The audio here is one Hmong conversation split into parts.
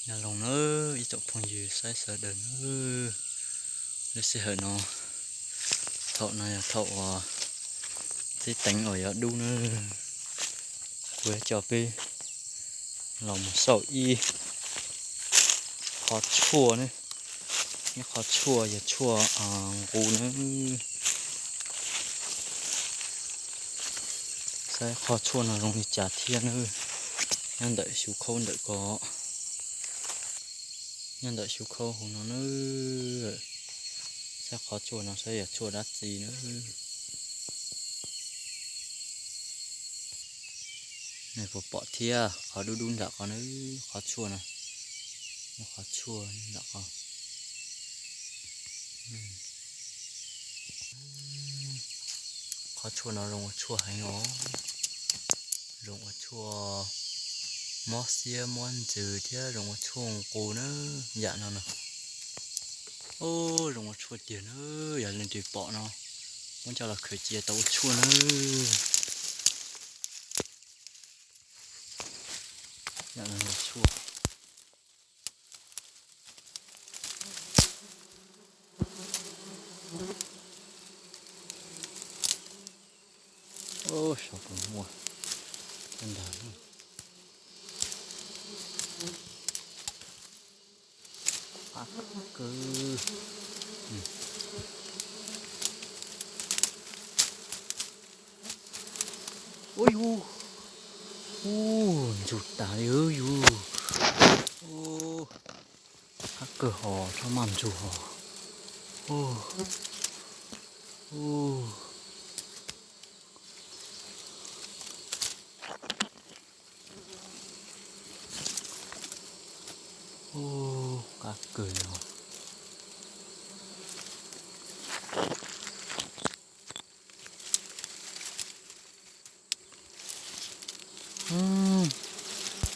Nyob zoo nawb ib tsoom phooj ywg saib sawv daws nawb. Lub sij hawm no, thaum no yog thaum uas teb teev uas yuav dub nawb. Kuv yuav coj peb los mus xauj ib qhov tshuaj ne, ib qhov tshuaj yog tshuaj nqus nawb. Saib qhov tshuaj no zoo li cas thiab nawb. Nyob ntawm xyu khaub ntawm ko, nyob ntawm xyu khaub hauv no nawb. Saib qhov tshuaj no saib yog tshuaj dab tsi nawb. Nej puas pom thiab, qhov dub dub nram ko nawb, qhov tshuaj no, qhov tshuaj nram ko. Qhov tshuaj no zoo ua tshuaj heev os, zoo ua tshuaj mob siab mob ntsws thiab zoo ua tshuaj nqus nawb yam no na. Ub, zoo ua tshuaj tiag nawb, yog leej twg pom no muab coj los khaws cia tau ua tshuaj nawb. Yam no ua tshuaj. Ub, saum puas muaj ntag. Qab kawg. Ub yus, ub, ntsug tas li yus. Ub, qab kawg hos, txhob maj ntsug hos. Ub, ub. Ub, qab kawg li os.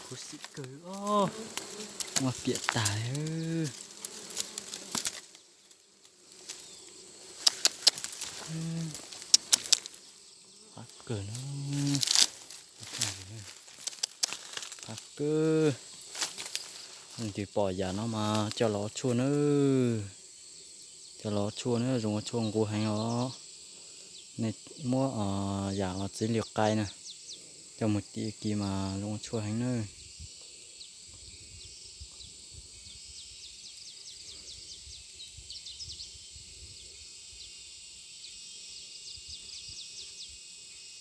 Khuv xim kawg os, muaj piam tag li. Qab kawg na, qab kawg. Leej twg pom yam no mas coj los ua tshuaj nawb, coj los ua tshuaj nawb, zoo ua tshuaj nqus heev os. Nej muab yam uas txiv li qai na coj mus tiv kis mas zoo ua tshuaj heev nawb.